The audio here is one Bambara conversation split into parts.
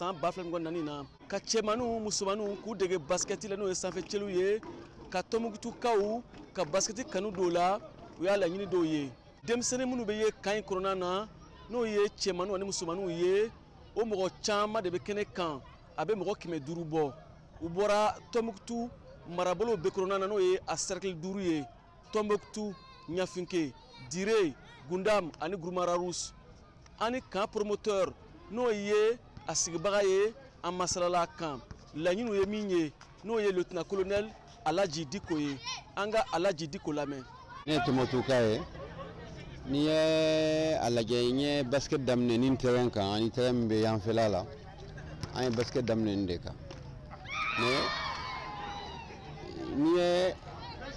San 2024 na, ka cɛmaninw, musomaninw k'u dege basikɛti la, n'o ye sanfɛcɛliw ye, ka Tɔnbukutukaw ka basikɛti kanu don la, o y'a laɲini dɔw ye. Denmisɛnnin minnu bɛ ye camp in kɔnɔna na, n'o ye cɛmaninw ani musomaninw ye, o mɔgɔ caman de bɛ kɛnɛ kan, a bɛ mɔgɔ 500 bɔ. U bɔra Tɔnbukutu marabolo bɛɛ kɔnɔna na, n'o ye a cercle 5 ye: Tɔnbukutu, Ɲafinke, Dire, Gundam ani Gurumararus. Ani camp promoteur, n'o ye a sigibaga ye, an masalala kan laɲiniw ye min ye, n'o ye lieutenant colonel Alaji Diko ye. An ka Alaji Diko lamɛn. Ne ye Tɔnbukutuka ye. N'i ye a lajɛ, n ye basket daminɛ ni terrain kan ani terrain min bɛ yanfɛla la. An ye basket daminɛ nin de kan, mais n'i ye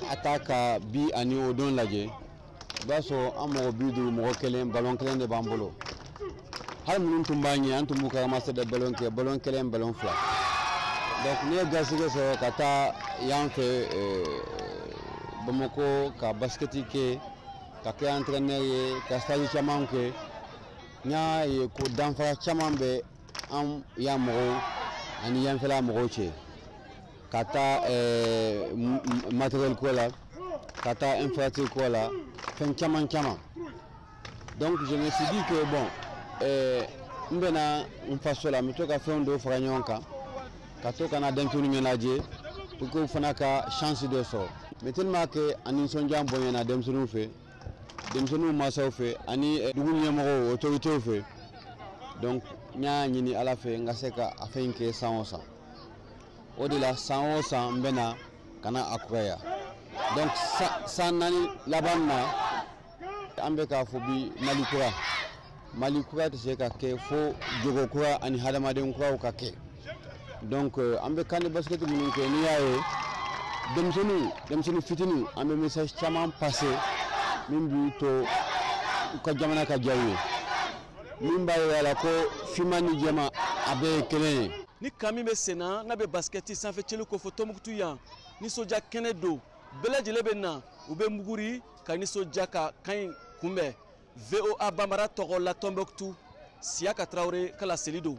a ta ka bi ani o don lajɛ, i b'a sɔrɔ an mɔgɔ 50, mɔgɔ kelen, ballon kelen de b'an bolo. Hali minnu tun b'an ɲɛ, an tun b'u ka ramasser de ballon kɛ, ballon kelen, ballon fila. Donc n'i ye garisɛgɛ sɔrɔ ka taa yan fɛ Bamakɔ ka basikɛti kɛ, ka kɛ entraîneur ye, ka stage caman kɛ, n y'a ye ko danfara caman bɛ an yan mɔgɔw ani yanfɛla mɔgɔw cɛ, ka taa matériel ko la, ka taa infrastructure ko la, fɛn caman caman. Donc je me suis dit que bon, n bɛna n faso la, n bɛ to ka fɛn dɔw fara ɲɔgɔn kan, ka to ka na denmisɛnninw ɲɛnajɛ pour que u fana ka chance dɔ sɔrɔ. Mais tellement que a nisɔndiya bonyana denmisɛnninw fɛ, denmisɛnninw mansaw fɛ ani dugu ɲɛmɔgɔw, autorités fɛ, donc n y'a ɲini Ala fɛ n ka se ka a fɛn kɛ san o san. O de la, san o san, n bɛ na ka na a kuraya. Donc san 4 laban na, an bɛ k'a fɔ bi Mali kura. Mali kura tɛ se ka kɛ fo jogo kura ani hadamaden kuraw ka kɛ. Donc an bɛ camp de basket minnu kɛ, n'i y'a ye denmisɛnninw, denmisɛnnin fitininw, an bɛ message caman passer min b'u to u ka jamana ka diya u ye, min b'a yira la ko finman ni jɛman, a bɛɛ ye kelen ye. Ni camp min bɛ sen na, n'a bɛ basikɛti sanfɛcɛli ko fɔ Tɔnbukutu yan, nisɔndiya kɛnɛ don, bɛɛ lajɛlen bɛ na, u bɛ muguri ka nisɔndiya ka camp in kunbɛn. VOA Banbara tɔgɔ la, Tɔnbukutu, Siyaka Tarawele ka laseli don.